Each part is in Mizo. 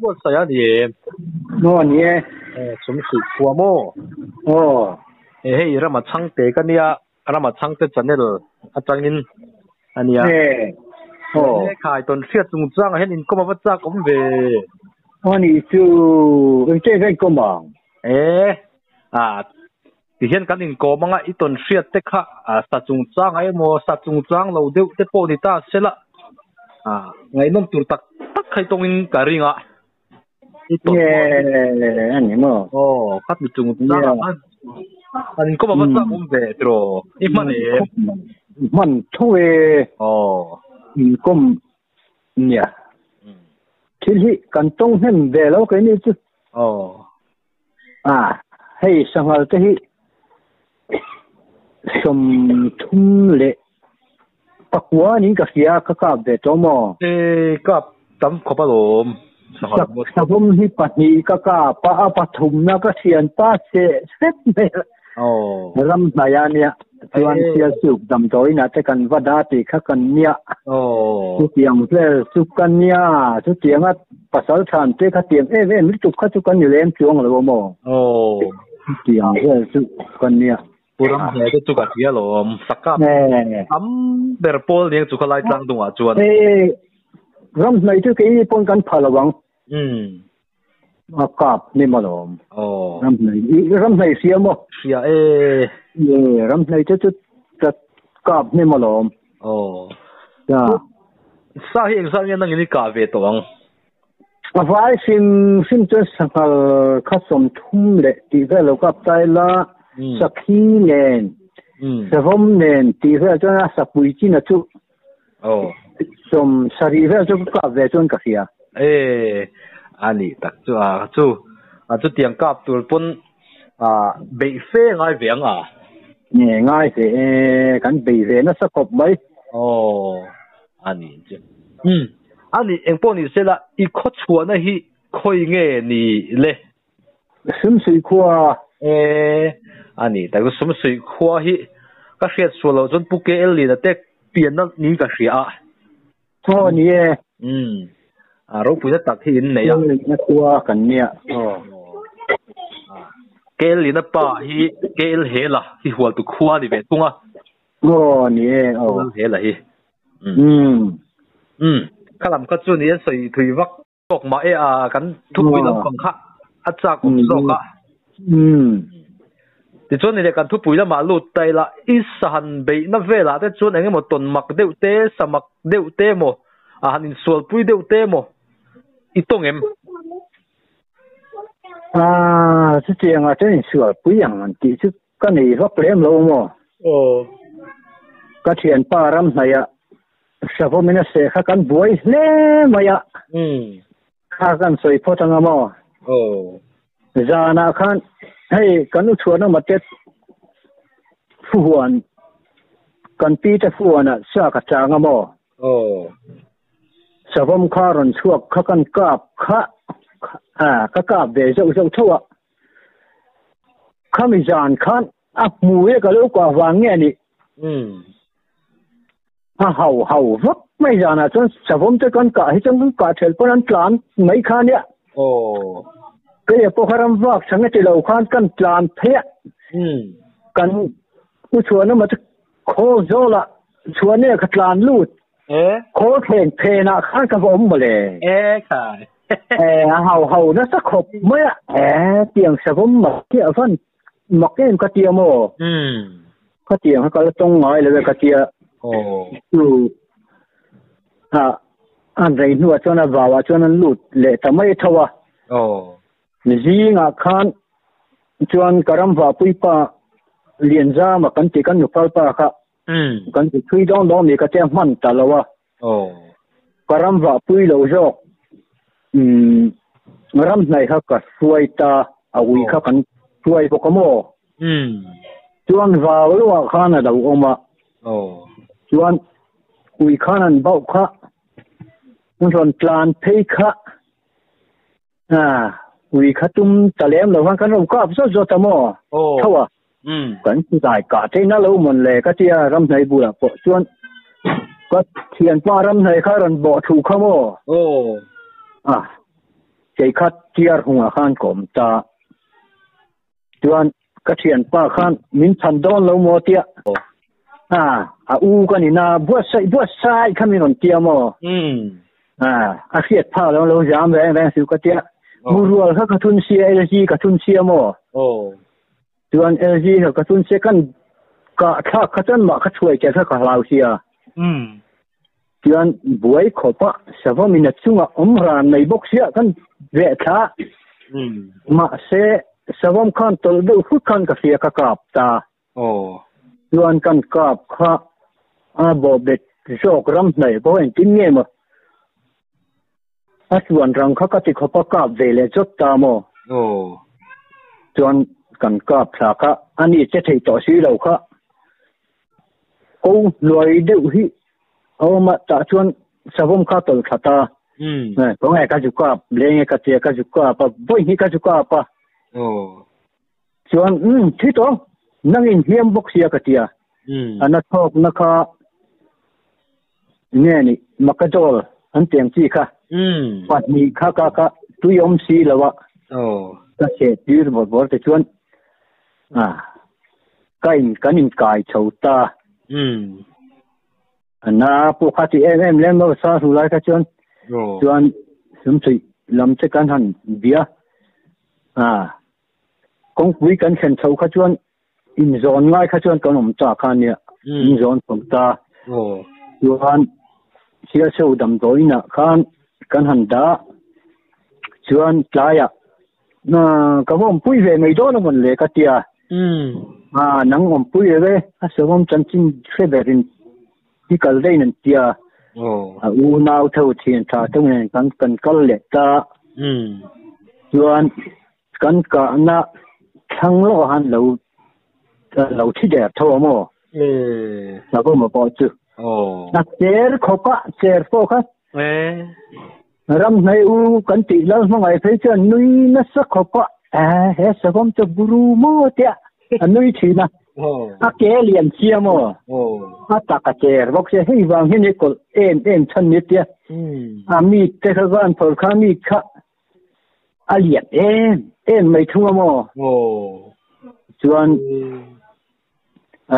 Buatsaih a ni em? Aw ni e. Eh, Sumsuih khua maw? Aw. Eh, hei Rama Chhangte ka nia, Rama Chhangte channel atangin a nia. Eh. Aw. Eh, khai tawn hriat chungchangah hian inkawm a va chak awm ve. Aw ni chu, engche ka inkawm ang? Eh, ah, Tihian kan inkawm anga i tawn hriat te kha sa chungchang ah emaw sa chungchang lo deuh te pawh ni ta sela ngaihnawm tur tak tak kha i tawngin ka ring a. I tawn pawh a ni maw? Aw, khat mi chungchang ah khan kan inkawm a va chak awm ve tiraw? I hman em? Hman tho e. Aw. Inkawm nia. Thil hi kan tawng hnem ve lo keini chu. Aw. A, hei sanghal te hi 34 niin ka hria ka kap ve tawh maw? E, kap tam khawp alawm sanghal pawh. Savawm hi pahnih ka kap a, a pathumna ka thian pa seh sep mai a. Ram hnaih a nia, chuan Sialsuk damdawiinah te kan va dah tih kha kan nia. Chutiang vel chu ka nia, chutianga pasal than te kha tiang em em lutuk kha chu kan ni lem chuang lo a maw? Chutiang vel chu ka nia. Pu Ramhne te chu ka hria alawm, sakap tam ber pawl nia chu khalai tlang dungah chuan. Ramhnaih chu keini pawn kan pha lo ang. A kap ni malawm. Aw. Ramhnai i ramhnai hria maw? Hria e. E ramhnai te chu ka kap ni malawm. Aw. Ya. Sa hi engzat nge nangin i kah ve tawh ang? A vai hrim hrim chuan sanghal kha 30 leh tih vel lo kap ta ila, sakhi nen, savawm nen tih vel chuan a sapui chin a chu Aw. 70 vel chu ka kap ve chuan ka hria. E, a nih tak chu a chu a chutiang kap tur pawn a beih fe ngai ve ang a. Nge ngai ve e, kan bei ve nasa khawp mai. Aw, a nih chu. Umm, a nih engpawh ni sela i khawchhuahna hi khawi nge ni le? Sumsuih khua. E, a ni tak chu Sumsuih khua hi ka hriat sual loh chuan Pu KL Liana te pianna niin ka hria a. Aw ni e. Umm, a ropuina tak hi in nei a. KL Liana khua kan nia. Aw. KL Liana pa hi KL Hela hi Hualtu khua a ni ve thung a. Aw ni e aw. KL Hela hi. Umm. Umm, kha lam kha chu ni e sawi thui vak. Zawk mah e a, kan thupui lampang kha a chak awm zawk a. Tichuan ni leh kan thupui lamah lut ta ila, i sahan beihna velah te chuan eng emaw tawn mak deuh te, sa mak deuh te emaw, a han insualpui deuh te emaw i tawng em? A, chutiangah chuan insualpui ang an tih chu ka nei vak lem lo maw? Aw. Ka thianpa ramhnaihah Savawmin a seh kha kan buai hle mai a. Kha kan sawi phawt anga maw? Aw. Zanah khan hei kan u chhuahna mate fuhuan kan pi te fuhuanah sa ka chang a maw? Aw. Savawm kha rawn chhuak kha kan kap kha ka kap ve zauh zauh tho a. Khami zan khan a hmui ka lo kah vang nge ni? A hau hau vak mai zanah chuan savawm te kan kah hi chuan kan kah ṭhel pawn an tlan mai kha nia. Aw. Keia pawh kha ram vak chang e ti lo khan kan tlan phei a. Kan u chhuahna maw chu khaw zawlah chhuahna ka tlan lut. E. Khaw thleng phenah khan ka va awm mawle. E khai. E a hau hau nasa khawp mai a. E tiang savawm mak hi a van Mak em ka tia maw? Ka tiang kha ka la tawng ngai lo e ka tia. Chu a an rei hnuah chuan a vauah chuan an lut leh ta mai tho a. Zingah khan chuan ka ram vahpui pa Lianzama kan tih kan nupal pa kha kan ti thui dawng dawng ni ka tia hman ta lo a. Ka ram vahpui lo zawk ram hnaih kha ka hruai ta a ui kha kan hruai bawk a maw? Chuan vau lohah khan a lo awm a. Chuan ui khan an bauh kha an rawn tlan phei kha ui kha tum ta lem lo khan kan rawn kap zawt zawt a maw? Tho a. Kan zai kah theihna lo mawn le ka tia ramhnai bulah pawh chuan ka thianpa ramhnai kha rawn bawh thu kha maw? A. Kei kha tiar hunga khan kom ta. Chuan ka thian pa khan min chan dawn lo maw tia. A a u ka ni na buatsaih buatsaih kha min rawn tia maw. A a hriat phak lo lo zam reng reng su ka tia. Murual kha ka thun sia LG ka thun sia maw. Chuan LG kha ka thun sia kan ka thlak kha chuan mah kha chhuai tel kha ka hlau sia. Chuan buai khawpa savawmin a chunga awm ran mai bawk sia kan veh thla. Mahse savawm khan tawlh deuh hrut khan ka hria ka kap ta. Chuan kan kap kha a bawhbet zawk ram hnaih pawh engtin nge maw a chuan rang kha ka ti khawpa kap ve leh chawt ta maw. Chuan kan kap thla kha a ni che thei tawh si lo kha. Ko hnuai deuh hi a awm a, tah chuan savawm kha tawlh thla ta. Khawnge ka zu kap leng e ka tia ka zu kap a, vawi hnih ka zu kap a. Chuan thi tawh nangin hliam bawk sia ka tia. A na thawk na kha nge ni Makadol an tiang chi kha pahnih kha ka ka tui awm si lo a ka seh tir bawr bawr te chuan a ka in kan in kai chho ta. Na pawh kha ti em em lem lo sa hru lai kha chuan chuan sumchhuih lam che kan han bia a kawngpui kan thlen chho kha chuan inzawn ngai kha chuan kan awm ta kha nia inzawn chho ta. Chuan sialseu damdawiinah khan kan han dah chuan tlaiah ka va awmpui ve mai dawn a mawn le ka tia. Nang awmpui ve a sawmawm chanchin hre berin i kal daih an tia. A unau tho thian tha te nen kan kan kal leh ta. Chuan kan kahna thlang lawkah khan lo lo thi der tho a maw? Savawm a pawh chu. A cher khawp a, cher pawh kha. Ram hnai u kan tih lal hmangaih phei chuan nui nasa khawp a, he savawm chu buru maw tia a nui thin a. A ke lian sia maw? A tak a cher bawk sia, hei vang hian i kawlh em em chhan ni tia. A mi te kha khan phawrh kha mi kha a lian em em mai thung a maw? Chuan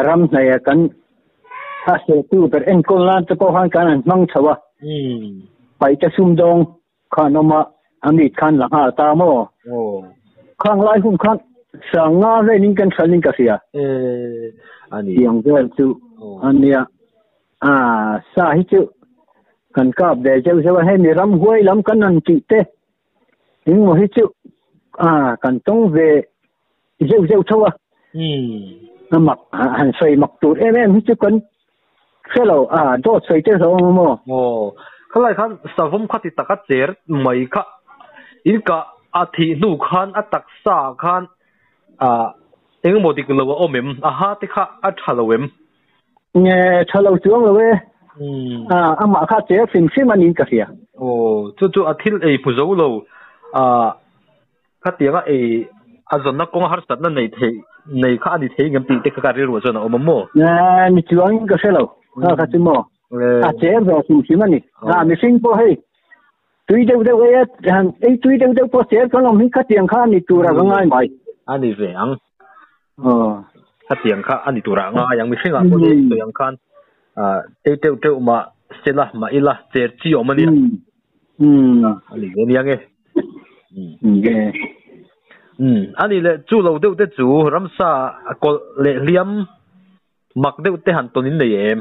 ram hnaia kan a sehtu ber enkawl nan te pawh khan kan han hmang chho a. Paihte sumdawng khan awm a, a mit khan la nghal ta maw? Khang lai hun khan sang nga velin kan hralhin ka hria. Tiang vel chu a nia. Sa hi chu kan kap ve zeuh zeuh a, hemi ramhuai lam kan han tih te engmaw hi chu kan tawng ve zeuh zeuh tho a. A mak han sawi mak tur em em hi chu kan hre lo, dawt sawi te hlauh ang maw? Aw, khalai khan savawm kha ti taka cher mai kha in kah a thih hnu khan a taksa ah khan engemaw dik lo a awm em? A ha te kha a tha lo em? Nge tha lo chuang lo e. Amah kha cher hrim hrim a niin ka hria. Aw, chu chu a thil ei hmu zo lo Khatianga ei a zawnna kawnga harsatna nei thei nei kha a ni thei ngem tih te kha ka rilruah chuan a awm a maw? Ni chuangin ka hre lo. Kha kha chu maw? A cher ve hrim hrim a ni. A mihring pawh hei tui deuh deuh ei a han ei tui deuh deuh pawh cher kan awm hi khatiang kha a ni tur a ka ngai mai. A ni ve ang. Khatiang kha a ni tur a ngai ang. Mihringah pawh ni sawi ang khan ei teuh teuh mah sela mah ila cher chi awm a nia. A ni ve nia nge. A nih leh chu lo deuh te chu ramsa a kawlh leh hliam mak deuh te han tawn in nei em?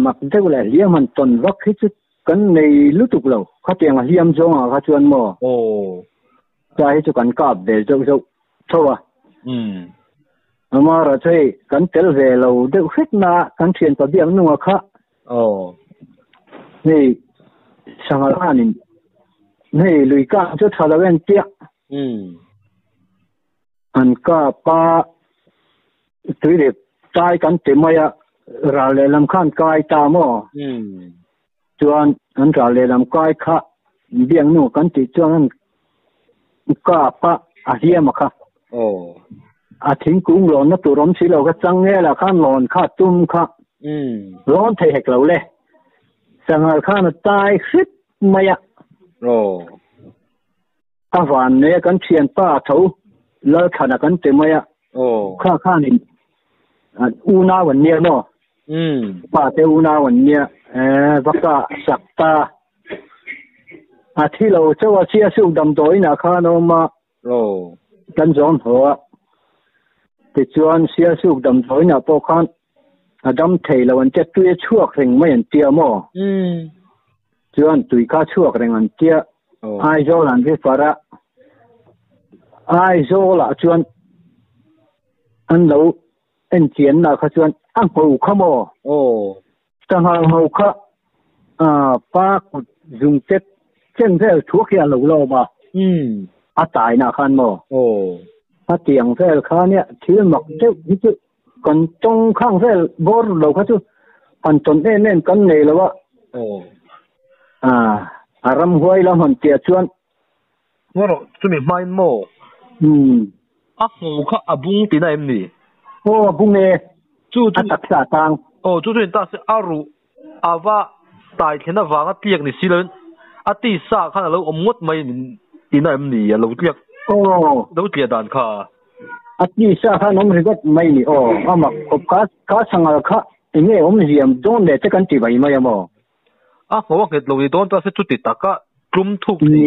Mak deuh leh hliam han tawn vak hi chu kan nei lutuk lo. Khatiang a hliam zawngah kha chuan maw? Cha hi chu kan kap ve zauh zauh tho a. Amara chu hei kan tel ve lo deuh hret na kan thianpa biak nunga kha. Hei sanghal khanin hei lui kang chu tha lo en chiah. An kap a tui leh tai kan ti mai a ral lehlam khan kai ta maw? Chuan an ral lehlam kai kha biak nu kan tih chuan an kap a a hliam a kha. A thingkung lawnna tur awm si lo kha changel ah khan lawn kha tum kha lawn thei hek lo le. Sanghal khan a tai hrip mai a. A van ne kan thian pa tho lal thana kan te maya kha kha ni u na wan nia mo pa te u na wan nia vaka sakta a thi lo chawa chia su dam doi na kha no ma kan zon ho ti chuan sia su dam doi na po khan adam thei lo an che tui chuak reng mai an tia mo chuan tui kha chuak reng an tia ai zo lan vi fara ai zo la chuan an lo en chian na kha chuan ang ho kha mo tang ho kha pa dùng chết chân vel thuốc ya lo lo ma a tai na khan mo a tiang vel kha nia thil mak deuh hi chu kan tong khang vel bor lo kha chu an ton en en kan nei lo wa aram huai lam han tia chuan ngoro chumi main mo a ngu kha abung ti na em ni o abung e chu chu tak sa tang o chu chu ta se aru awa tai thena wanga tiak ni siloin ati sa khan lo om ngot mai ti na em ni a lo tiak o lo tia dan kha ati sa khan om rigot mai ni o ama khop ka ka sangal kha enge om ziam don le te kan ti bai mai mo a ngo nget lo ni don ta se chu ti taka tlum thuk ni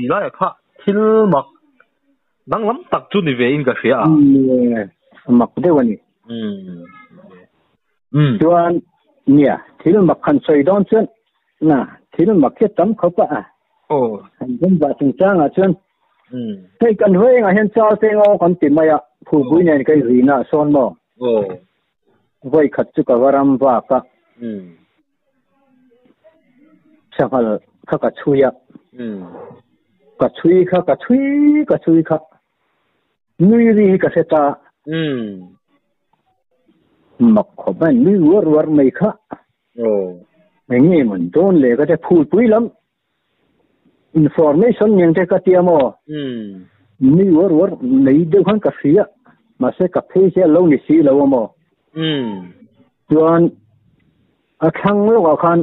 la kha thil mak nang lam tak chu ni ve in ka hria mak dewani chuan nia thil mak khan soi don chuan na thil mak ke tam khopa a o han dum ba chung chang a chuan thei kan hoi nga hen chal te ngo kan ti maya phu bui nen kai ri na son mo o voi khat chu ka waram wa ka sangal kha ka chuya ka chui kha ka chui ka chui kha nui ri ka seta mak khoban nui war war mai kha o nge mon don le ka te phul pui lam information nyang te ka tia mo nui war war nei deuh khan ka hria ma se ka phei se lo ni si lo mo chuan a thlang lo ka khan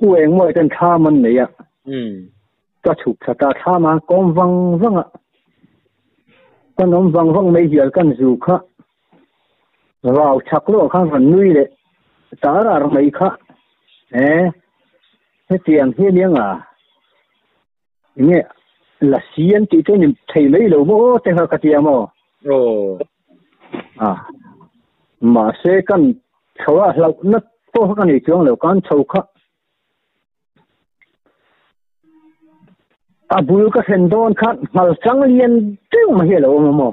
ueng moi ten tha man nei a ka chuk ta tha ma kom wang wang a kan om wang wang mai hial kan zu kha rau chak lo khan ran nui le tar ar mai kha he tiang hi niang a nge la sian ti te ni thei mai lo mo te kha ka tia mo o a ma se kan chawa lau na to kan ni chuang lo kan chau kha a bul ka hen don khan mal chang lian teu ma he lo mo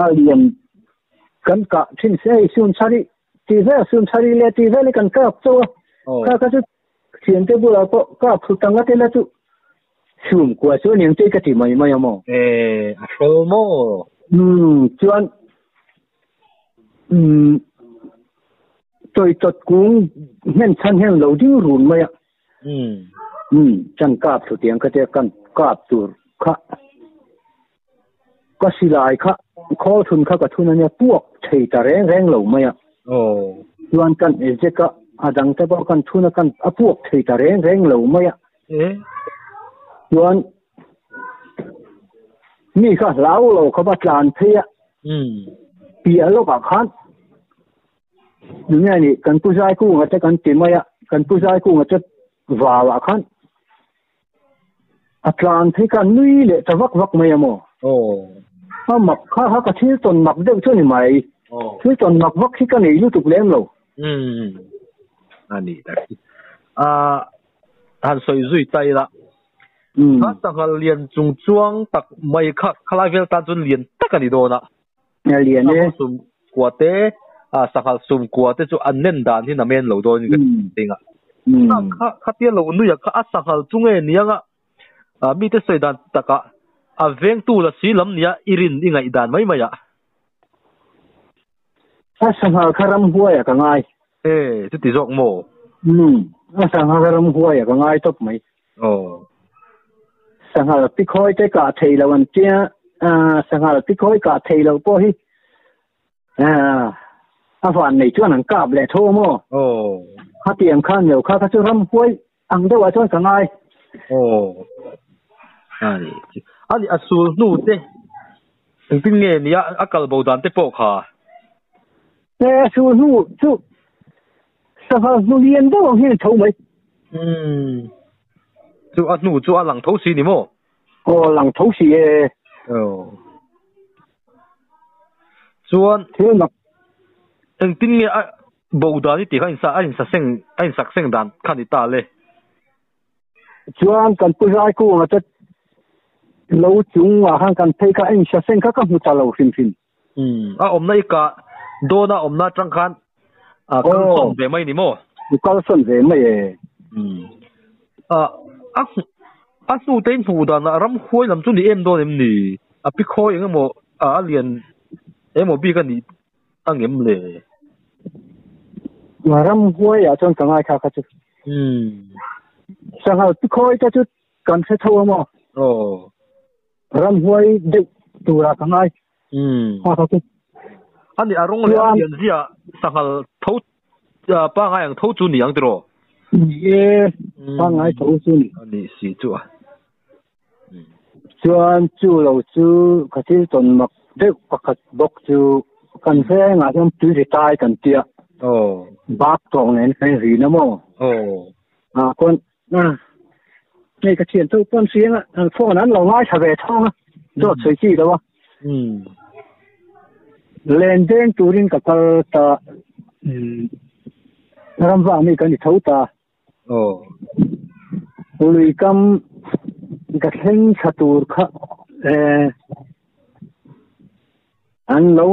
a lian kan ka thin se sun chari ti ve sun chari le ti ve le kan ka cho ka ka chu thian te bula ko ka phu tanga te la chu sum kwa chu niang te ka ti mai mai mo a hro mo chuan toi tot kung men chan hen lo ding run mai a chan kap thu tiang ka te kan kap tur kha ka silai kha kho thun kha ka thun ania puak thei ta reng reng lo mai a o chuan kan e ka adang te bo kan thuna kan apuak thei ta reng reng lo mai a chuan mi kha lau lo kha ba tlan phei a pia lo ka khan nge ni kan pu zai ku nga te kan ti mai a kan pu zai ku nga te wa wa khan atlan phei kan nui le ta vak vak mai amo o a mak kha ha ka thil ton mak deuh chu ni mai thil ton mak vak hi ka nei lu tuk lem lo ani ta a han soi zui tai la a sangal lian chung chuang tak mai kha khalai vel ta chun lian tak ani do na lian e sum kwa te a sangal sum kwa te chu an nen dan hi na men lo do ni ka tinga kha kha tia lo nu ya kha a sangal chunge nianga a mi te soi dan taka a veng tu la si lam nia irin ingai dan mai mai a a sangal kharam huwa ya ka ngai chu ti jok mo a sangal kharam huwa ya ka ngai top mai o sangal pi khoi te ka thei lo an tia a sangal pi khoi ka thei lo po hi a van nei chuan an kap le tho mo o kha tiang khan lo kha kha chu ram huai ang deuh a chuan ka ngai o Ani ani asul nu te engtin nge nia a kal bo dan te pawh kha e sul nu chu sanghal nu lian deuh ang hian tho mai chu a hnu chu a lang tho si ni maw aw lang tho si e aw chuan thil mak engtin nge a bo dan i tih kha in sa a in sa seng a in sak seng dan kha ni ta le chuan kan pu zai ku anga te lo chung ah khan kan phei kha a in sa seng kha ka hmu ta lo hrim hrim a awmna i ka dawna awmna atang khan a kal sawn ve mai ni maw kal sawn ve mai e a a hnu te in hmuh dan ah ram huai lam chu ni em dawn em ni a pi khawi eng emaw a lian emaw bik a nih angem le ram huai ah chuan ka ngai kha kha chu sanghal pi khawi te chu kan hre tho a maw aw ram huai deuh tura ka ngai kha kha chu ani a rawng leh a lian zia sanghal tho pangai ang tho chu ni ang tiraw ni e pangai tho chu ni ani si chu a chuan chu lo chu ka thil tawn mak deuh pakhat bawk chu kan vengah hian tui ri tai kan tia aw bak tawng nen kan ri na maw aw a kon hei ka thian tho pawn siang a phone an lo ngai tha ve thawng a dawt sawi chi lo a len deng turin ka kal ta ram vang mi kan ni tho ta aw lui kam ka thleng tha tur kha an lo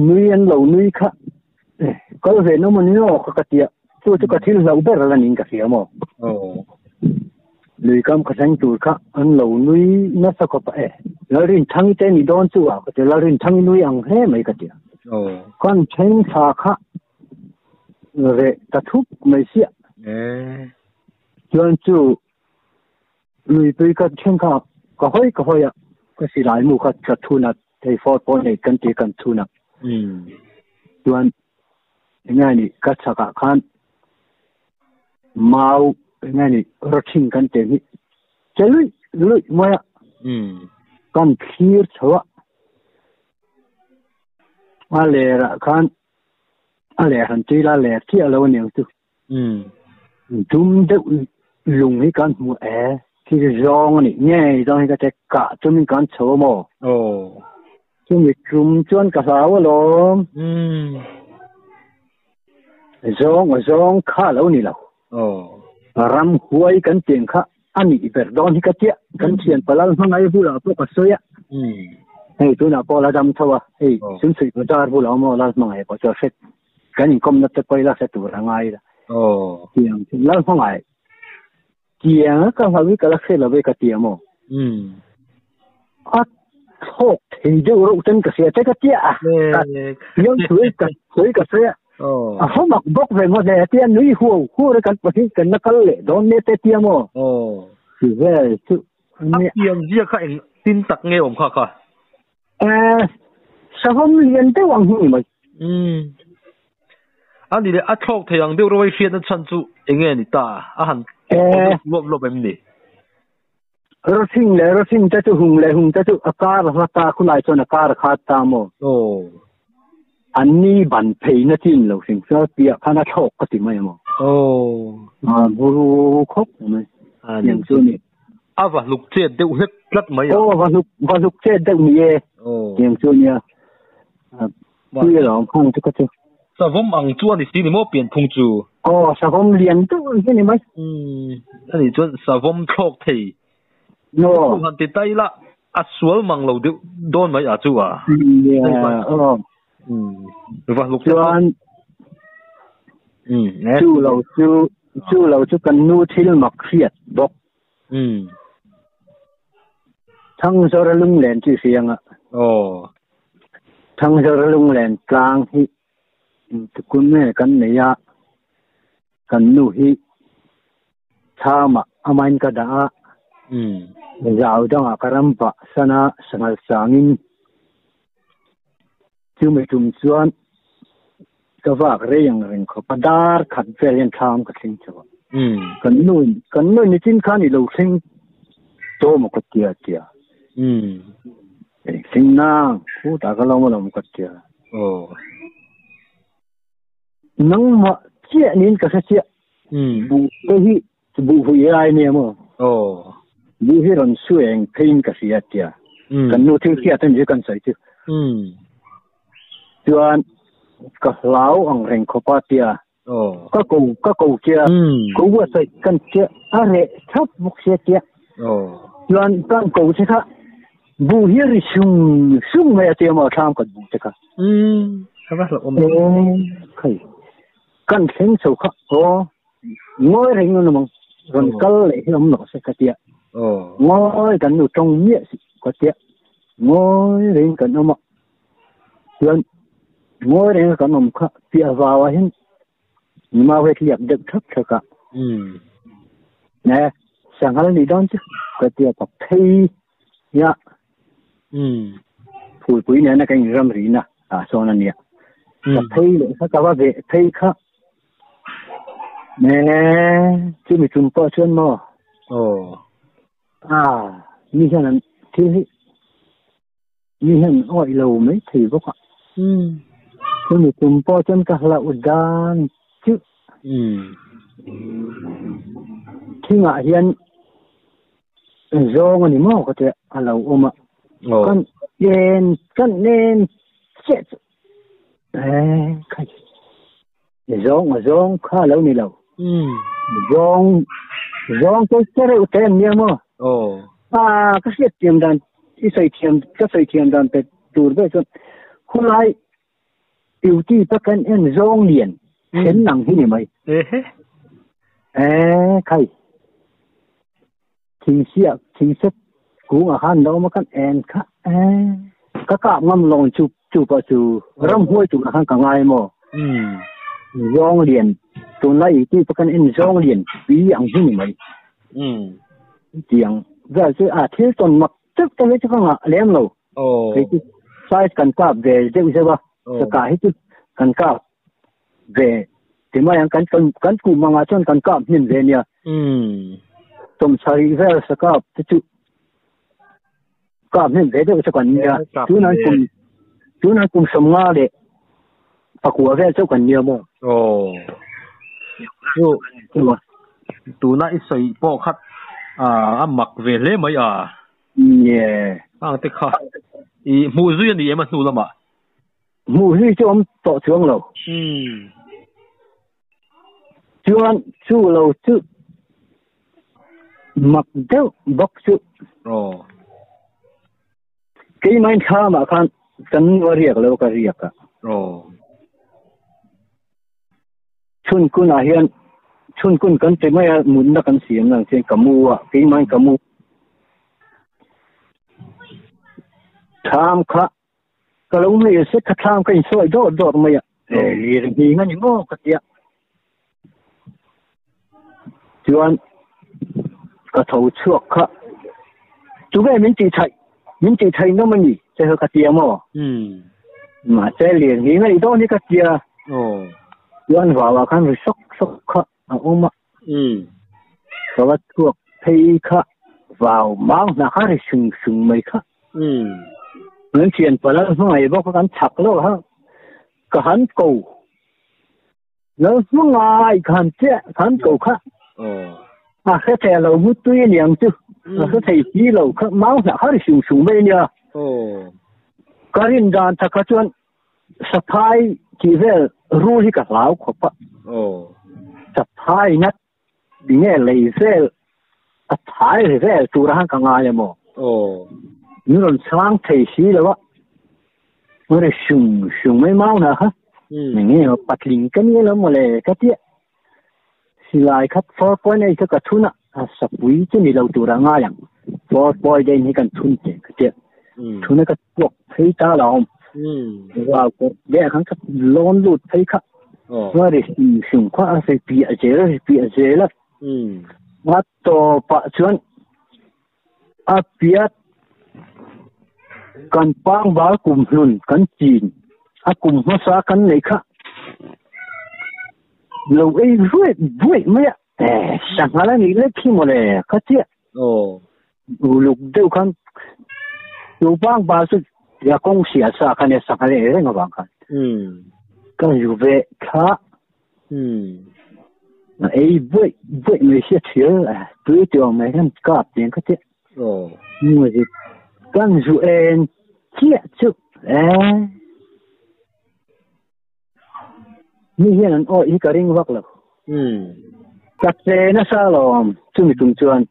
nui an lo nui kha kal ve no maw ni aw ka ka tia chu chu ka thil hlo ber la nin ka hria maw aw lui kam ka thleng tur kha an lo nui nasa khawp a e lalrin thangi te ni dawn chu a ka ti lalrin thangi nui ang hle mai ka tia aw kan thleng thla kha re ta thup mai sia e chuan chu lui pui ka thleng kha ka hawi a ka silai mu kha ka thuna thei fort pawh nei kan ti kan thuna chuan engani ka chakah khan mau engani rothing kan te hi chelui lui maya kan thlir chhoa a lera khan a ler han tui la ler chi alo niang chu dum deuh lung hi kan hmu e khi zawng ani nge zawng hi ka te ka chumin kan chho maw aw chumi tum chuan ka hlau alawm zawng zawng kha lo ni lo aw ram huai kan tiang kha ani ber dawn hi ka tia kan thian palal hmangai bulah pawh ka sawi a hei tunah pawh la dam tho a hei sumsui bazar bulah awm aw lal hmangai pawh chu a hret kan inkhawmna te pawh ila hre tur a ngai la aw tiang chu lal hmangai tiang a ka hlau hi ka la hre lo ve ka tia maw a thawk thei deuh reuh ten ka hria te ka tia a yong thui ka thui ka sawi a aw a ho mak bawk ve maw le tia nui huau huau re kan pahnih kan la kal leh dawn ne te tia maw aw chu vel chu a pian zia kha eng tin tak nge awm kha kha savawm lian deuh ang hi ni mai ani le a thlawk thei ang deuh rawai hriatna chhan chu enge ni ta a han lop lop em ni rothing le rothing te chu hung le hung te chu a kar hla ta khulai chuan a kar kha ta maw aw an ni ban phei na chin lo hring chuan piah khan a thlawk ka ti mai maw aw a buru khawp mai ani chu ni a va hluk chet deuh hlek tlat mai a aw va hluk va hluk chet deuh ni e aw tiang chu nia pui alawm khang chu ka chu savawm ang chu ani si ni maw pian phung chu aw savawm lian deuh ang hi ni mai ani chuan savawm thlawk thei no han ti tai la a sual mang lo deuh dawn mai a chu a aw va hluk chuan chu lo chu chu lo chu kan nu thil mak hriat bawk thang zora lunglen chi sianga aw thang zora lunglen tlang hi tukun me kan nei a kan nu hi thama amain ka da a zau danga karam ba sana sangal sangin chu mi tum chuan ka vak re yang ring kho padar khat vel hian thlam ka thleng chu kan nu ni chin khan i lo thleng To mo ka tia tia. Sing na ku ta ka lo mo lo ka tia. Oh. Nang ma chia nin ka sa chia. Bu te hi bu hui ai ne mo. Oh. Bu hi ron sueng phein ka sia tia. Kan nu thil kia tan je kan sai chu. Chuan ka lau ang reng khopa tia. Oh. Ka ko chia. Ko wa sai kan chia a re thap muk sia tia. Oh. Chuan kan ko che kha bu hi ri sung sung mai tia ma tham kan bu che kha. Ka va lo om. Khai. Kan thleng chho kha. Oh. Ngoi reng no mang ron kal le hi om no se ka tia. Oh. Ngoi kan nu tong mie si ka tia. Ngoi reng kan oma. Chuan ngoi reng kan om kha pia wawa hin. Ma we liak deuh thak thaka. Ne sanghal ni don chu ka tia pa phei ya. Phui pui ne na kan ram ri na a so na nia. Ka phei le kha ka wa ve phei kha. Ne chu mi chum pa chuan mo. Oh. À mi hian an thil hi mi hian oi lo mai thei bawk a. Chu mi chum pa chuan ka hla udan chu. Thingah hian zawng ani maw ka te a lo awm a. Kan nen kan nen che chu. Khai. Zawng a zawng kha lo ni lo. Zawng zawng te che reuh te an nia maw. Oh. À ka hriat thiam dan i sawi thiam ka sawi thiam dan pe tur ve chuan khulai beauty takan en zawng lian then nang hi ni mai. Khai. Thing sia thing set ku a han lo ma kan en kha ka ka ngam long chu chu pa chu ram huai chu han ka ngai mo. Zawng lian tun lai ti pakan en zawng lian pi ang hi ni mai. Tiang za chu a thil ton mak tak ta le chu ka nga lem lo. Oh. Cái size kan kap ve deuh zewa sa ka hi chu kan kap ve ti mai ang kan kan ku manga chuan kan kap hnin ve nia. Tom sari vel sa kap te chu kap hnin ve deuh chu kan nia. Tu nan kum som nga le pakua vel chu kan nia mo. Oh. Chu tu na i sei po khat a mak ve le mai a. Yeah. Ang te kha i mu zui ani ema hnu lama. Mu zui chu om to chuang lo. Chuan chu lo chu mak deuh bawk chu. Oh. Kei main kha ma khan kan wa riak lo ka riak a. Oh. Chun kun a hian chun kun kan te mai a mun na kan siam nang chen kamu a kei main kamu. Tham kha ka lo nei se kha tham ka in soi do do mai a. Lir hi nga ni mo ka tia. Chuan ka tho chuak kha. Chu ve min ti thai no mani che ka tia mo. Ma che lir hi nga ni do ni ka tia. Oh. Chuan wa wa khan ri sok sok kha a oma. Ka wa chuak phei kha vào mang na kha ri sung sung mai kha. Nên chuyện phải là ngày bao cái chặt lo ha, cái hắn cầu, nó ngày hắn chết hắn cầu khác. À cái thẻ lầu mút tuy liền chứ, cái thầy chi lầu khác máu là hắn sùng sùng bên nha. Cái hình đàn thật cái chuyện, sắp hai chỉ về ru hi cả lão khổ pa. Sắp hai nhất, nghe lấy về, à thái về tu ra cả ngày mà. 你论sáng thầy sĩ là vậy, nó là sùng sùng mấy máu nè ha, mình nghe bắt linh cái nghe lắm mà lệ cái tiệt, xì lại khát phó quay này cái cái thun à, sập quý chứ này lâu tu ra ngay rằng, phó quay đây này cần thun cái tiệt, thun nó cái cuộc thấy ta là không, vào cuộc để kháng cái lon lụt thấy khát, nó là sùng sùng quá phải bịa chế là, mà to bạ chuan, à bịa kan pang bal kum hlun kan chin a kum hma sa kan nei kha lo ei ruai buai mai a sang hala ni le khi mo le kha tia oh Uluk deuh khan chu bang ba chu ya kawng sia sa khan e sangha leh reng avang khan. Ka zu ve thla. Ei buai buai mai sia thil tui tuang mai hian kap tiang kha che. Kan zu en chiah chu e. Mi hian an awi hi ka ring vak lo. Ka che nasa lawm chumi tum chuan.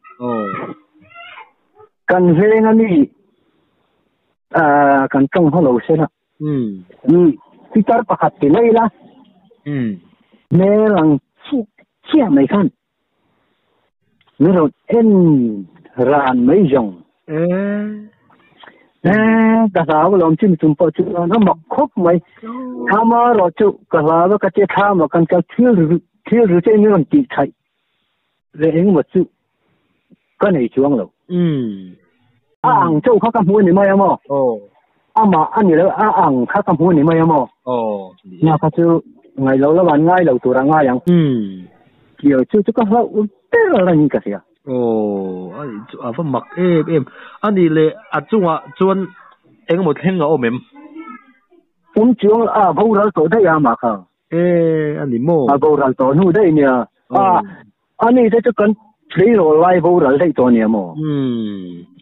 Kan veng a mi kan tawng ho lo se la. Pitar pakhat ti mai la. Hmel ang chiah mai khan. Mi rawn en ran mai zawng. Ka hlau lawm chumi tum pawh chuan a mak khawp mai. Thama erawh chu ka hlau a ka tia thama kan kal thil thil ru che mi rawn tih thaih leh engemaw chu ka nei chuang lo. A ang chauh kha ka hmu a ni mai a maw? Amah a ni lo a ang kha ka hmu a ni mai a maw? Nga kha chu ngaih lo lama an ngai lo tur a ngai ang. Kiau chu chu ka hlauh ber a ni ka hria. Aw, a va mak em em. A nih leh a chungah chuan engemaw thleng a awm em? Awm chuang a boral tawh daih a mah kha. E, a ni maw? A boral tawh hnu daih nia. A, a ni te chu kan tleirawl lai boral daih tawh nia maw?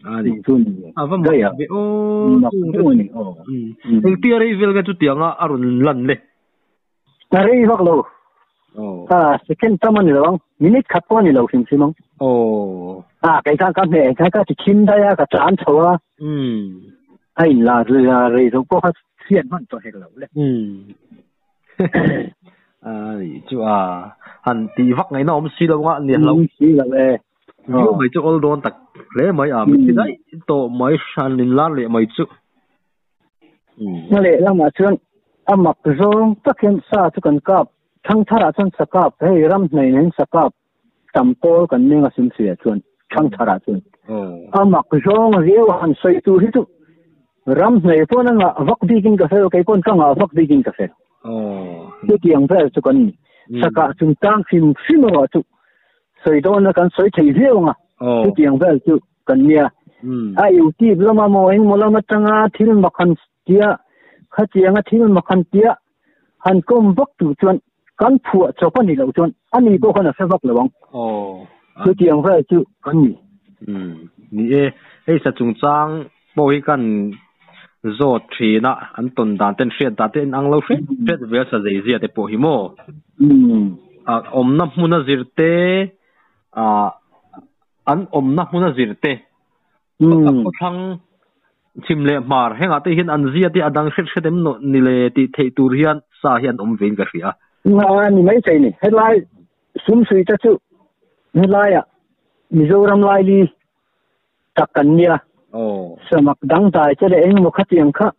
A ni. Chu ni. A va mak ve aw. Mak deuh a ni aw. Engtia rei vel nge chutianga a rawn lan le? A rei vak lo. A, second tam a ni lo ang. Minute khat pawh a ni lo hrim hrim ang. A, kei khan ka hmeh kha ka ti khim daih a, ka tan chho a. A in la rei zawk pawh kha hriat hman tawh hek lo le. A ni chu a, han tih vak ngaihna awm si lo nga ni hlo. Si lo e. Viu mai chu awl dawn tak hle mai a, mi thi daih tawh mai hran in lar leh mai chu. Na leh lamah chuan a mak zawng tak hian sa chu kan kap, thangtharah chuan sa kap, hei ram hnaih nen sa kap tam pawl kan meng a simsuiah chuan thangtharah chuan a mak zawng riau a han sawi tur hi chu ram hnaih pawn a ngah vak bikin ka hre lo, kei pawn ka ngah vak bikin ka hre lo. Chutiang vel chu kan ni. Sakah chungchang hrim hrim erawh chu sawi dawna kan sawi thei viau ang a, chutiang vel chu kan nia. A YouTube lama maw engmaw lam atanga thil mak han tia khatianga thil mak han tia han kawm vak tur chuan kan phuah chawp a ni loh chuan ani pawh khan a hre vak lo ang. Chutiang vel chu kan ni. Ni e, hei sa chungchang pawh hi kan zawt thin a, an tawn dan te an hriat dan te inang lo hret hret vel sa zei zia te pawh hi maw? Awmna hmuna zir te, an awmna hmuna zir te, khawthlang chhim leh hmar hengah te hian an zia te a dang hret hret em ni le tih theih tur hian sa hi an awm vein ka hria. A ni mai thei ni. Helai sumsui te chu helaiah Mizoram laili tak kan nia. Samak dangdai te leh engemaw khatiang kha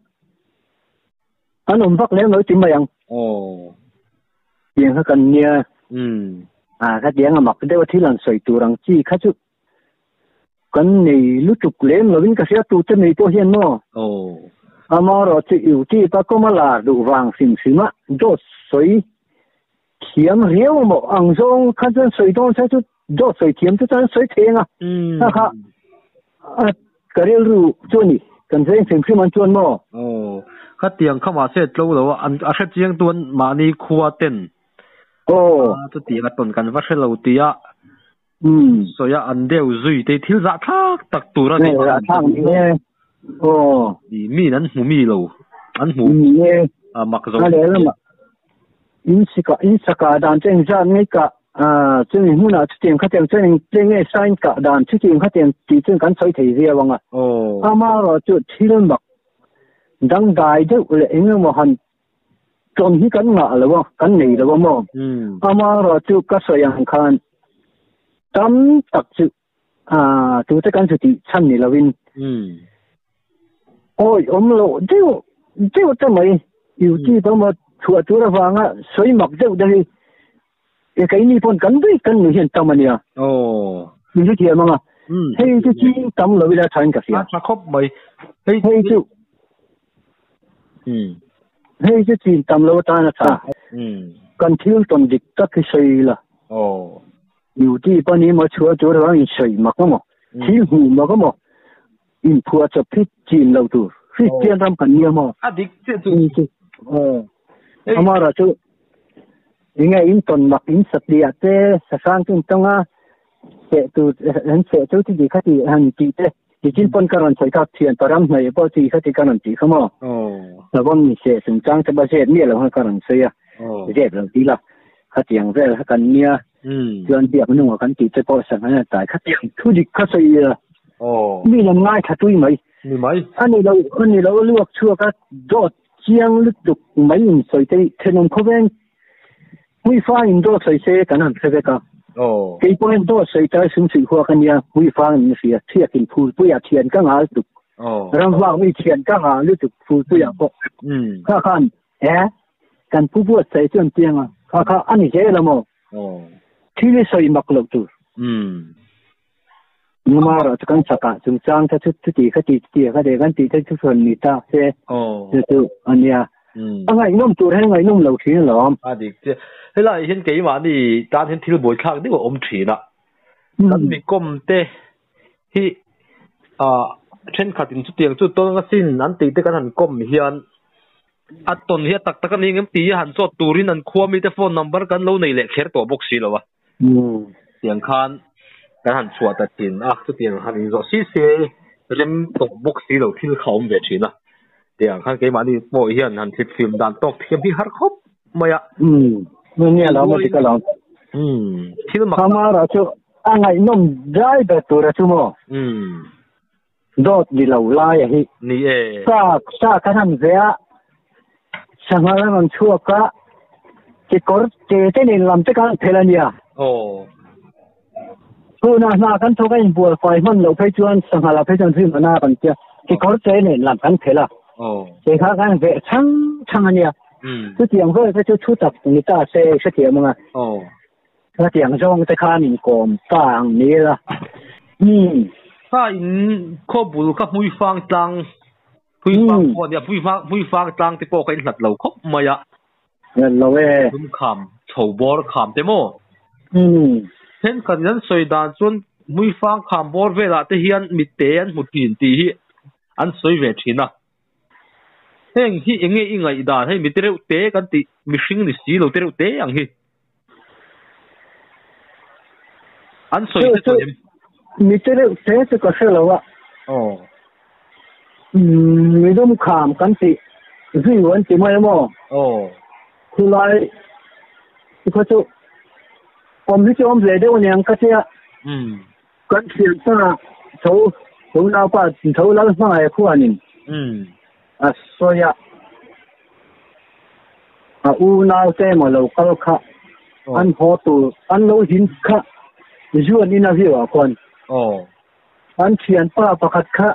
an awm vak lem lo ti mai ang. Tiang kha kan nia. A khatiang a mak deuh a thil an sawi tur ang chi kha chu kan nei lutuk lem lovin ka hria tute mai pawh hian maw. Amaherawh chu YouTube a kawm a lar duh vang hrim hrim a dawt sawi thiam riau a maw ang zawng kha chuan sawi dawn se chu dawt sawi thiam chu chuan sawi thei ang a. Kha kha a ka rilru chu a ni kan veng hrim hrim an chuan maw. Khatiang kha mahse tlo lo a an a hre chiang tu an mahni khua ten. Chutiang a tawn kan va hre lo tia sawi a an deuh zui te thil zahthlak tak tur a ni. Zahthlak ni e. Mi in an hmu mi lo an hmu a mak zo. A lehlamah in sika in saka dan chu engzat nge ka chumi hmunah chutiang khatiang chuan engte nge sign kah dan chutiang khatiang tih chuan kan sawi thei viau ang a. Amaherawh chu thil mak dangdai deuh leh engemaw han tawn hi kan ngah lo a, kan nei lo a maw? Amaherawh chu ka sawi ang khan tam tak chu tute kan chu tih chhan ni lovin awi awm loh deuh deuh te mai YouTube emaw chhuah tur avanga sawi mak deuh te hi e keini pawn kan daih kan nuih hian tam a nia. Min hrethiam ang a. Hei chu ching tam lo ila thain ka hria. A tha khawp mai. Hei chu hei chu chin tam lo atan a tha. Kan thil tawn dik tak hi sawi ila. Duty pawh ni maw chhuah tur avang in sawi mak emaw. Thil hmu ma ka mo in phua chop thi chin lo tu Christian ram kan nia mo a dik che chu amara chu inga in ton mak in satlia te sasang tin tonga che tu han che chu ti kha ti han ti te ti chin pon karon choi ka thian param nei po ti kha ti karon ti khamo na bon ni se chung chang te ba se mi lo ha karon se ya je lo ti la kha tiang vel kha kan nia chuan biak nunga kan ti te po sang han tai kha tiang thu dik kha sei ya mi lam ngai tha tui mai mi mai ani lo luak chua ka dot chiang lut duk mai in soi te thenom khoven mui fa in do soi se kan han theve ka ke point do soi ta sum sui khwa kan ya mui fa in sia thiak in phul puya thian ka ngal duk ram wa mi thian ka ngal lut duk phul puya ko kha khan kan pu bu sai chuan tianga kha kha ani je la mo thil soi mak lo tu mara kan saka chung chang ta chu ti kha ti ti kha de kan ti ta chu son ni ta se chu ania angai nom tur he ngai nom lo thin lom a dik che helai hian keima ni tan hian thil boi thlak deuh awm thin a kan mi kom te hi a then khatin chu tiang chu tol nga sin an ti te kan han kom hian a ton hi tak tak ani ngem ti han chot turin an khua mi te phone number kan lo nei le kher to bok si lowa tiang khan kan han chhuah ta thin a chu tiang han in zo si se rem tok bok si lo thil khawm ve thin a tiang khan keima ni pawh hian han thlit film dan tok thiam hi har khawp mai a nia lo mo ti ka lo thil mak amara chu angai nom dai be tur chu mo dot ni lo lai hi ni e sa kan han ve a sangala man chua ka ki kor te te ni lam te kan phelania tu na na kan thoka in bual fai man lo phei chuan sangala phei chuan thim na kan tia ki kor te ni lam kan phela te kha kan ve chang chang ania chu tiang ve chu chu tak ni ta se se thiam nga ka tiang zong te khan in kom ta ang ni la sa in kho bul ka mui fang tlang pui fang po dia pui fang tlang te po ka in hlat lo khop mai a lo e dum kham chho bor kham te mo then kan yan soi dan chun mui fang kham bor vela te hian mi te an mu tin ti hi an soi ve thina heng hi enge ingai dan hei mi te reu te kan ti mi hring ni si lo te reu te ang hi an soi te to mi te reu te te ka se lo wa mi dum kham kan ti zui wan ti mai mo khu lai kho chu om hi chu om le deuh niang ka tia kan thian ta tho tho nau pa tho lal hmangai khuanin a soya a u nau te mo lo kal kha an ho tu an lo hin kha zuan in a viwa kon an thian pa pakhat kha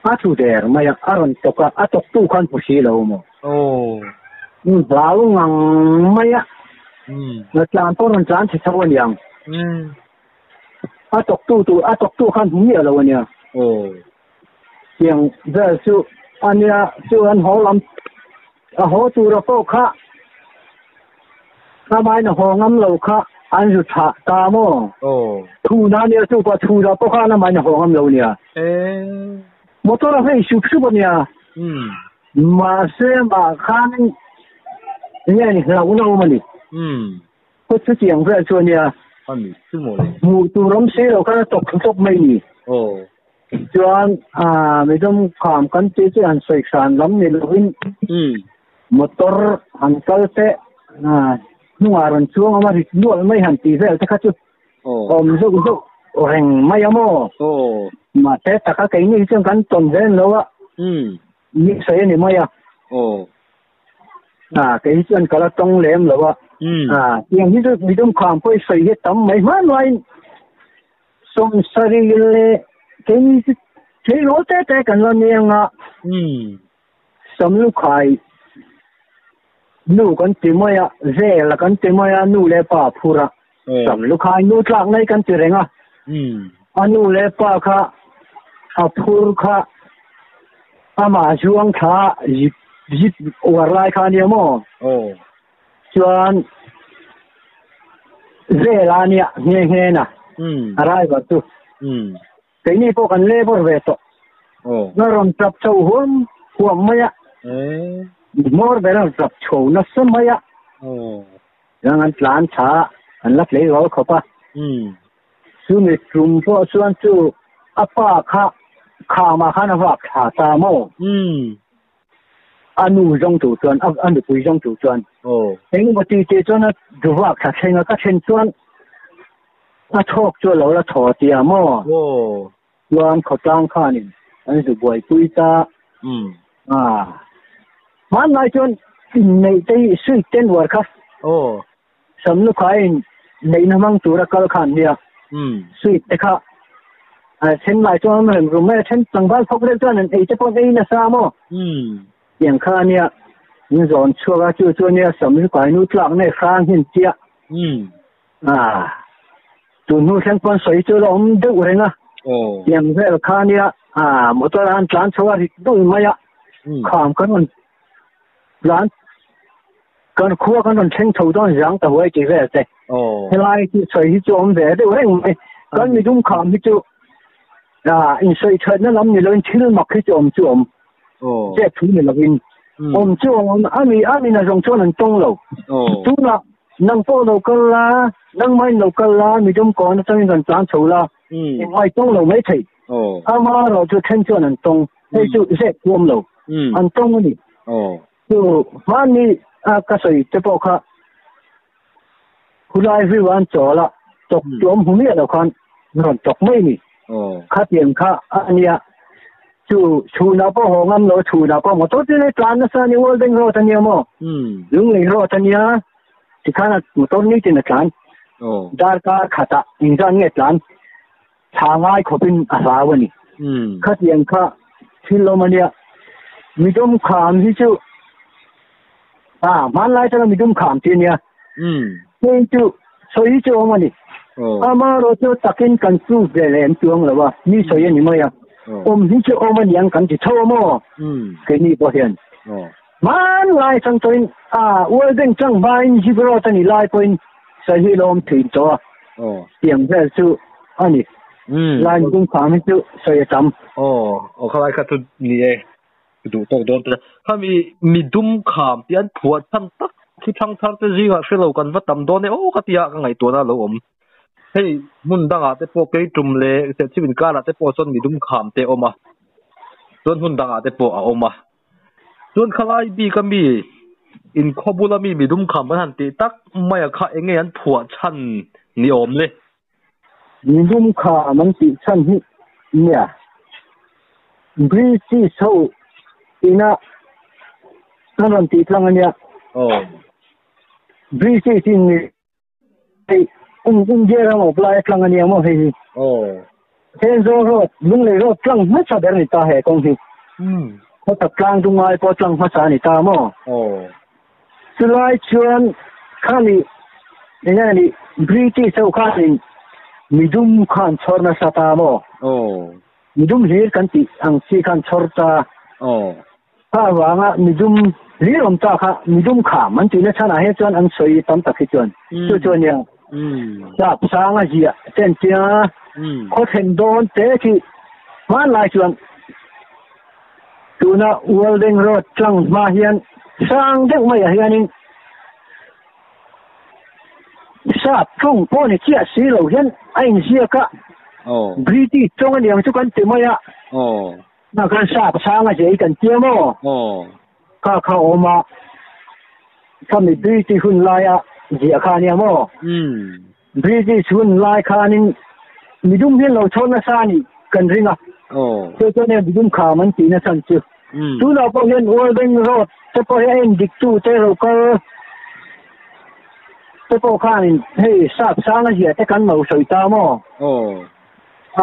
a thu der mai aron toka a tok tu khan pu si lo mo lau ngang mai a na tlan poron tlan chi chawan yang a tok tu tu a tok tu khan mi lo ania tiang vel chu ania chu an ho lam a ho tu ra po kha ka mai na ho ngam lo kha an ju tha ta mo thu na nia chu pa thu ra po kha na mai na ho ngam lo nia motor a hei shup shup ania ma se ma khan nia ni lau na mani ko chu tiang vel chu ania ani chu mo le mu tu rom se lo ka tok tok mai ni chuan a mi dum kham kan ti chu an soi san lam ni lovin motor han kal te nunga ron chuang ama rit nual mai han ti vel te kha chu om zu zu reng mai amo ma te taka ke ni chuan kan ton vel lo wa ni sei ni mai a ke chuan kala tong lem lo wa tiang hi chu mi dum kham poi sei he tam mai ma noi som sari le ke ni thế lo te te kan lo niang a som lu khai nu kan ti mai a ve la kan ti mai a nu le pa phura som lu khai nu tlak nei kan ti renga a nu le pa kha a phur kha ama chuang tha zip zip war lai kha nia mo chuan ve la nia nge nge na Arrival chu. Keini pawh kan labour ve tawh. Na rawn tap chho huam huam mai a. Hmawr ber a rawn tap chho nasa mai a. Chuan an tlan tha a, an la tlei rual khawp a. Chumi tum pawh chuan chu a pa kha khamah khan a vak thla ta maw? A nu zawng tur chuan, a nupui zawng tur chuan. Engemaw ti tih chuan a vak thla thleng a, ka thlen chuan a thawk chu a lo la thaw tia maw? Chuan khawtlang khanin an zu buaipui ta. Hmanlai chuan inneih te hi sweet ten uar kha. Samlukhain neihna hmang tura kal khan nia sweet te kha a then lai chuan an rem rum mai a, then tlangval phawk deuh chuan an ei te pawh an ei nasa maw? Tiang kha ania in zawn chhuak a, chu chu ania Samlukai nu tlak nge hrang hin tia. Tun hnu thleng pawn sawi chu la awm deuh reng a, tiang vel kha ania motor an tlan chho a rit deuh mai a, kham kan rawn tlan Kan khua kan rawn thleng chho dawn zang ta huai tih vel te. Helai chu sawi hi chu awm ve deuh reng mai. Kan midum kham hi chu insawi thatna lam ni loin thil mak hi chu awm chu awm. Zep thu ni loin awm chu awm ami ami na zawng chuan an tawng lo. Tunah nang pawh lo kal la, nangmahin lo kal la, midum kawn atangin rawn tlan chho la, engmah i tawng lo mai thei. Amaherawh chu then chuan an tawng. Hei chu zep thu awm lo. An tawng a ni. Chu hmanni a ka sawi te pawh kha khulai riu an chawl a, tawk tuam hmu miah lo khan rawn tawk mai ni. Khatiang kha a nia. Chu chhunah pawh haw ngam lo, chhunah pawh motor chu nei tlan nasa a ni, World Bank Road a nia maw? Lunglei Road a nia, tikhan a motor nitin a tlan. Darkar khatah engzat nge tlan? Thla ngai khawpin a hlau a ni. Khatiang kha thil awm a nia. Midum kham hi chu a hmanlai tanga midum kham tih a nia. Hei chu sawi hi chu awm a ni. Amaherawh chu takin kan proof ve leh em chuang lo a, mi sawi a ni mai a. Awm hi chu awm a niang kan ti tho a maw? Keini pawh hian. Hmanlai chang tawhin a World Bank chang hmain zip road a ni lai pawhin sawi hi lo awm thin tawh a. Tiang vel chu a ni. Lai midum kham hi chu sawi a tam. Aw, aw khalai kha chu ni e, duh tawk dawn ta. Khami midum kham tih an phuah chhan tak khi thangthar te zingah hre lo kan va tam dawn e aw ka tia ka ngaihtuahna a lo awm. Hei hmun dangah te pawh keitum leh Serchhip inkarah te pawh chuan midum kham te a awm a, chuan hmun dangah te pawh a awm a. Chuan khalai bik a mi inkhaw bula mi midum kham kan han tih tak mai a kha eng nge an phuah chhan ni awm le? Midum kham an tih chhan hi nia British ho ina an rawn tih tlang a nia. British in mi Hei India ram awp lai tlang a nia maw hei hi. Thenzawl road, Lunglei road tlang hmasa ber a ni ta he kawng hi. Khawtak tlang dungai pawh tlang hmasa a ni ta maw. Chulai chuan khani eng nge ni British ho khanin midum khan chhawr nasa ta maw. Midum hlir kan tih ang chi khan chhawr ta. Kha avanga midum hlir awm ta kha midum kham an tihna chhanah hian chuan an sawi tam tak hi chuan chu chu ania sap sang a ziah chen tia khaw thlen dawn te khi hmanlai chuan tuna Worlding Road tlang hma hian sang deuh maiah hianin sap tawng pawh ni chiah si lo hian a inziak a, British tawng aniang chu kan ti mai a. Na kan sap sang a zei kan tia maw? Kha kha awm a, khami British hun laia ziah kha ania maw? British hun lai khanin midum hian lo chhawn nasa a nih kan ring a, chu chuan hei midum kham an tih nachhan chu. Tunah pawh hian World Bank Road te pawh hi a en dik tu te ro kal te pawh khanin hei sap sang a ziah te kan lo sawi ta maw?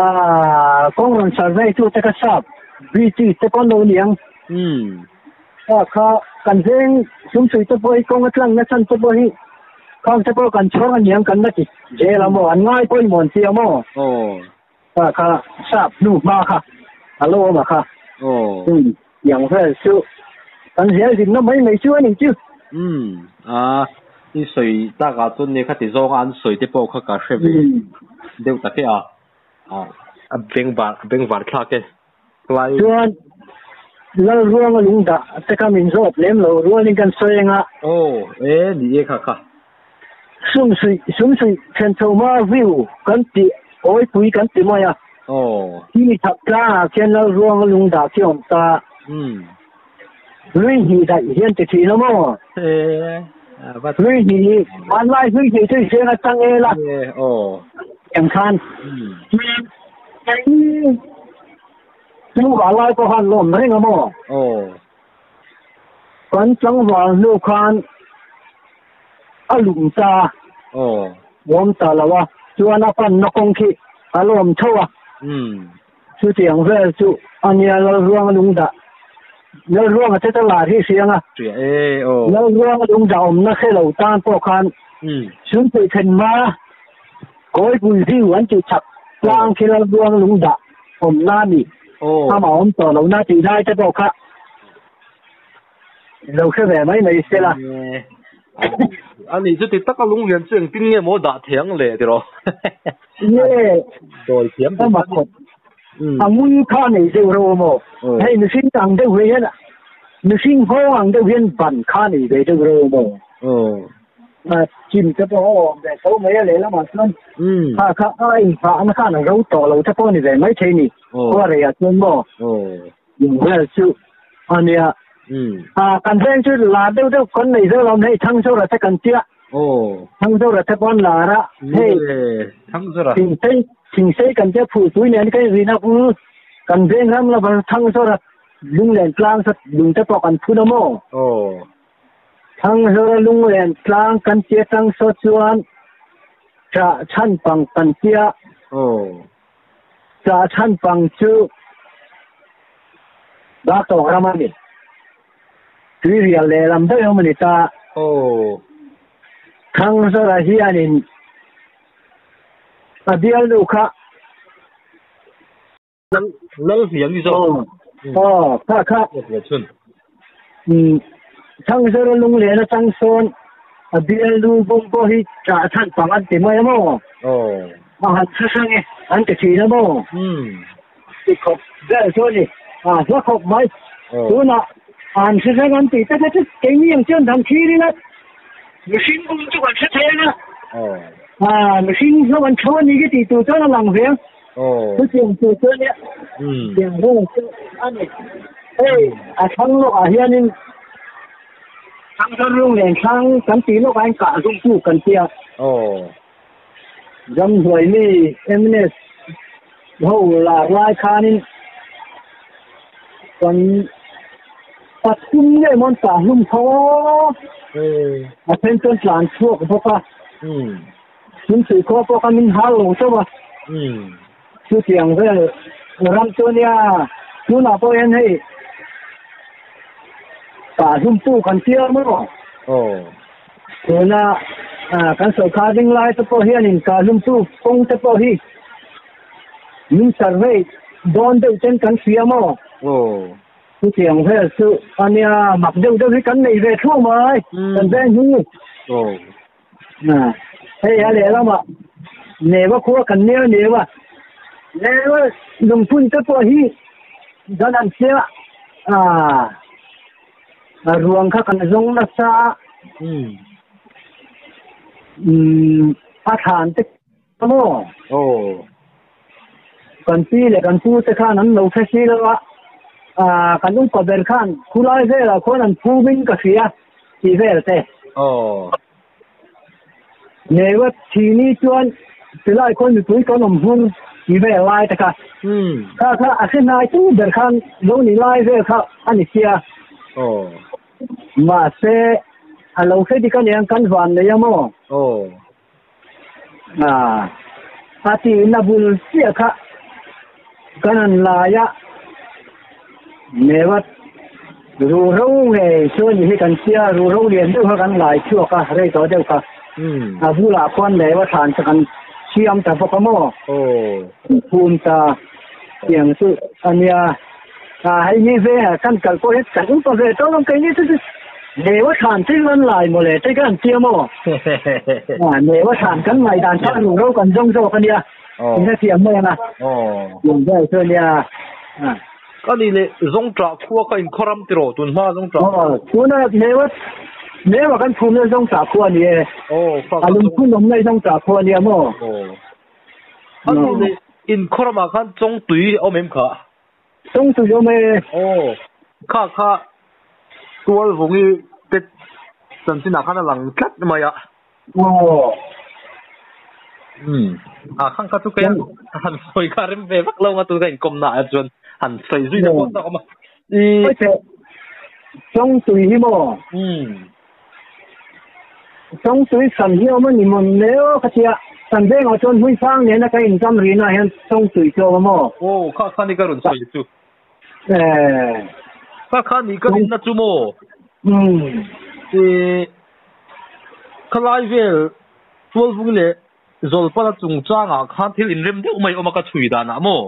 Ah, kawng rawn survey tu te kha sap British te pawn lo niang. Ah kha kan veng sumsui te pawh hi kawng a tlang na chhan te pawh hi khang te pawh kan chhawr aniang kan la ti zel a maw an ngai pawimawh an ti a maw. Ah kha sap hnu hma kha a lo awm a kha. Tiang vel chu kan zel dinna mai mai chu a ni chu. Umm, a i sawi takah chuan nia khati zawnga an sawi te pawh kha ka hre ve. Deuh tak e a. A bengvar bengvar thlak e. Lai. Chuan lal ruanga lung dah te kha min zawt lem lo rualin kan sawi anga. Aw e ni e kha kha. Sumsuih sumsuih then chho hma view kan tih awipui kan ti mai a. Aw. Khi chhak tlangah khian lal ruanga lung dah khi a awm ta. Umm. Lui hnih daih hian ti thin a maw? E va. Lui hnih hi hmanlai hlui hnih chu i hriat a chang el a. E aw. Eng khan. Umm. Tlangval lai pawh khan lawm reng a maw? Aw. Kan tlangval hnu khan a lum ta a. Aw. Awm ta lo a, chuan a panna kawng khi a lawm tho a. Umm. Chutiang vel chu a nia Lalruanga lungdah. Lalruanga te ta lar hi hria anga. Hria e aw. Lalruanga lungdah awmna hre lo tan pawh khan Sunpui Thenma Kawipui View an tih chak tlang khi Lalruanga lungdah awmna a ni. Amah awm tawh lohna tih lai te pawh kha lo hre ve mai mai se la. A nih chuti taka lunglian chu engtin nge maw dah thei ang le tiraw? Nge Dawi thiam a mak khawp. A ngui kha nei deuh reuh a maw? Hei mihring ang deuh hian mihring nghawng ang deuh hian ban kha nei ve deuh reuh a maw? Chim te pawh a awm ve tho mai a lehlamah chuan kha kha a inphahna khan a ro tawh lo te pawh a ni ve mai thei ni. Khua reiah chuan maw? Vel chu a nia. A kan veng chu lar deuh deuh kan nei zo lo hei Thangzawra te kan tia. Thangzawra te pawh an lar a. Hei Thangzawra. Thingsei Thingsei kan tia phulpui nen kan inrin a u kan veng ram lova Thangzawra lunglen tlang saw lung te pawh kan phun a maw. Thangzawra lunglen tlang kan tia tang saw chuan Chah chhan pang kan tia. Chah chhan pang chu Baktawk ram a ni. Tuirial lehlam daih awm a ni ta. Thangzawra hianin a bialnu kha. Lal hliam ni zawk. Aw, kha kha. Thangzawra lunglen atang sawn a bialnu bawm pawh hi chah chhan pang an ti mai a maw? A han hre hrang e, an ti thin a maw? Ti khawp vel chu a ni. A hla khawp mai. Tunah a han hre hrang an tih tak a chu keini ang chuan dang thlir ila mihring bawm chu kan hre thei ang a. Mihring hlauh an tho a ni ka tih tur chuan a lang ve ang. Chutiang tur chu a nia. Tiang vel chu a ni. Hei a thlang lawkah hianin Thangthar lung len thlang kan tih lawkah hian kah zum tu kan tia. Ramhnuai mi MNS ho lar lai khanin kan pathum nge maw an kah hlum tho a then chuan tlan chhuak bawk a. Thingpui khua pawh kha min hal lo chauh a, chutiang vel ram chu a nia, tunah pawh hian hei kah hlumtu kan tia maw? Tuna kan sawrkar ding lai te pawh hianin kah hlumtu kawng te pawh hi min survey dawn deuh ten kan hria maw? Chutiang vel chu a nia, mak deuh deuh hi kan nei ve thluah mai, kan veng hi. Hei a lehlamah Neva khua kan nia Neva Neva lungphun te pawh hi dan an hria a a ruang kha kan zawng nasa a a thlan te maw kan pi leh kan pu te khan an lo hre si lo a kan upa ber khan khulai velah khuan an phum in ka hria tih vel te. Nei vat thini chuan tilai khawn mipui kan awm hmur ti vel lai te kha. Kha kha a hre hnai tu ber khan lo ni lai vel kha a ni sia. Mahse a lo hre dik aniang kan van nei a maw? A tihna bul chiah kha kan han lai a, Nevat ruhro ngei chu a ni hi kan tia, ruhro lian deuh kha kan lai chhuak a, rei tawh deuh kha. A bulah khuan Nevat thlan chu kan siam ta bawk a maw? Phum ta tiang chu a nia. Hei hi ve kan kal pawh hi kan upa ve tawh ang keini chu chu Newa thlan thil an lai maw le te kha an tia maw? Newa thlan kan ngaihdan kha ruhro kan zawng zawk a nia. In thiam mai na yung vel chu nia ani le zong tra khuwa ka in khoram tiro tun ma zong tra tuna mewa mewa kan phum le zong tra khuwa ni e alung phun nom nei zong tra khuwa ni mo ani le in khorama khan chong tui om em kha chong tui om e kha kha tual vungi te chanchin ah khan a lang tlat mai a a khang kha chu ke han soi kha rem ve vak lo nga tu ka in kom na a chuan han soi zui na pawh tak awm a i chong tui hi mo chong tui san hi awm ani mawn leo kha tia san veng ah chuan hmui sang nen a ka in zam rina hian chong tui chu awm a maw kha kha ni ka rawn sawi chu kha kha ni ka rin na chu maw khalai vel tual vung le zolpala chung changa khan thil in rem deuh mai awm a ka chhui danah maw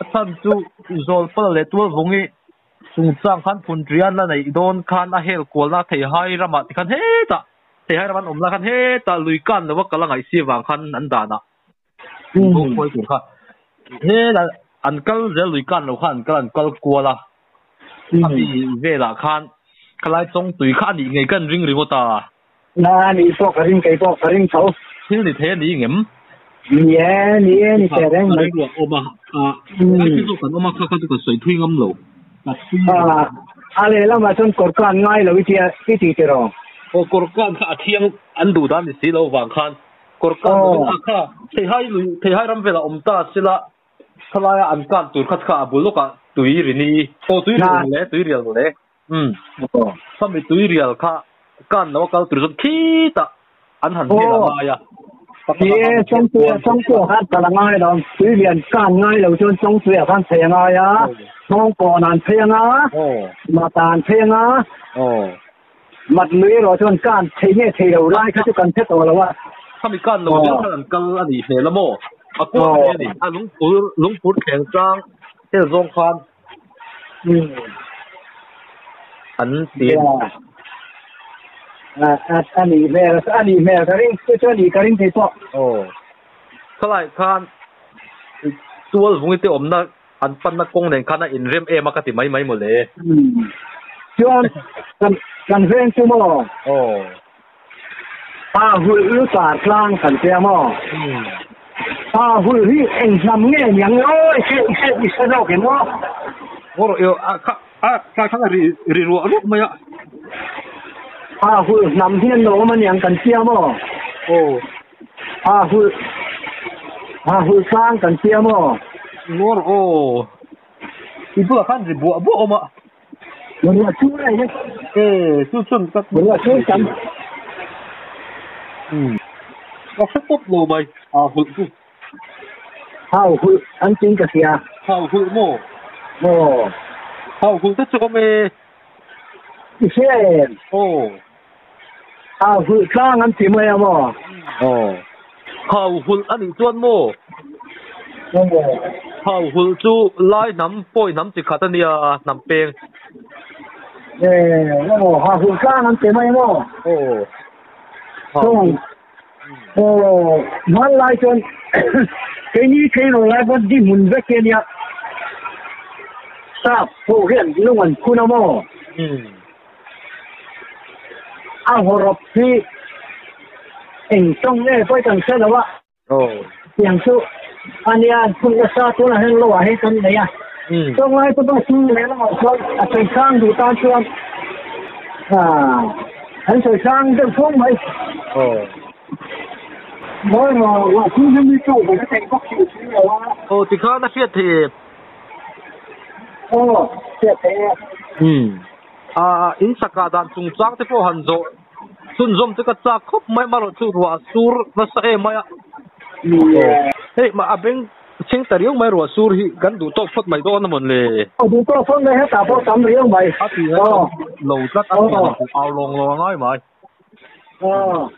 a chhan chu zolpala leh tual vungi chung chang khan phun trian la nei dawn khan a hel kual na thei hai ramah tikhan hetah thei hai ram an awm la khan hetah lui kan lova kal a ngaih si vang khan an danah khawi tur kha helah an kal zel lui kan lo khan an kal an kal kual a ami velah khan khalai chawng tui kha anih ngei kan ring ringawt a na ni pawh ka ring kei pawh ka ring tho thil ni thei ani ngem ni e ni e ni teh reng mai ruah awm a ai chu kan awm a kha kha chu ka sawi thui ngam lo a lehlamah chuan kawr kan ngai lo i tia i ti tiraw aw kawr kan kha a thiang an duh dan ni si lo vang khan kawr kan lovin a kha theihai lui theihai ram velah awm ta sila khalaia an kan tur kha kha a bul lawkah tui rini aw tui rial mawle tui rial mawle khami tui rial kha kan lo a kal tur chuan khitah an han hel a ngai a ni e chawngpuia chawngpuia khan kal a ngai lo tui lian kan ngai lo chuan chawngpuia khan phei a ngai a nghawngkawn an phei anga mata an phei anga mat lui erawh chuan kan thei nge thei lo lai kha chu kan hre tawh lo a khami kan lo zel khan an kal a nih hmel a maw a kual mai a ni a lungpur lungpur thleng tlang hel zawng khan an ti a nih hmel a nih hmel ka ring chu chu a nih ka ring thei pawh aw khalai khan tual vungi te awmna an panna kawng nen khan a inrem em a ka ti mai mai mawle chuan kan kan veng chu maw aw pa hulh lu tar tlang kan tia maw pa hulh hi eng hnam nge niang aw i hre i hre i hre zawk em aw Ngaw rawh a kha a kha kha ri ri ruah ruah mai a. Pa hulh hnam hi an lo awm aniang kan tia maw Aw. Pa hulh pa hulh tlang kan tia maw Ngaw rawh aw i bulah khan ri buah buah awm a. Ruah chu lai hi. E chu chuan ka ruah chu tam. Ka hre pawp lo mai a hulh chu. Hau hulh an tin ka hria. Hau hulh maw? Aw. Hau hulh te chu awm e. I hria em? Aw. Hau hulh tlang an ti mai a maw? Aw. Hau hulh a nih chuan maw? Aw. Hau hulh chu lai hnam pawi hnam chi khat a nia, hnam peng. E, aw, hau hulh tlang an ti mai a maw? Aw. Hau hulh. Aw, hmanlai chuan keini theilo lai pawn di hmun vek hi a nia. Sap ho hian lung an phun a maw? A hawrawp hi eng tawng nge pawi kan hre lo a. Tiang chu a nia an phun nasa tunah hian lo ah hian kan nei a. Tawng lai te pawh chu lehlamah chuan a sawi sang duh tan chuan an sawi sang deuh fo mai. Mawi rawh ruah phung hi mi tawk ve thei bawk si si lo a. Aw tikhan a hriat thei em? Aw hriat thei e. A in saka dan chungchang te pawh han zawh chhunzawm chu ka chak khawp mai amaherawh chu ruah a sur nasa em mai a. Hei mah a beng chheng ta riau mai ruah sur hi kan duh tawk phawt mai dawn a mawn le. Aw duh tawk phawt mai hetah pawh tam riau mai. A tih ngai lo tlat a tih lo au lawng lawng a ngai mai. Aw.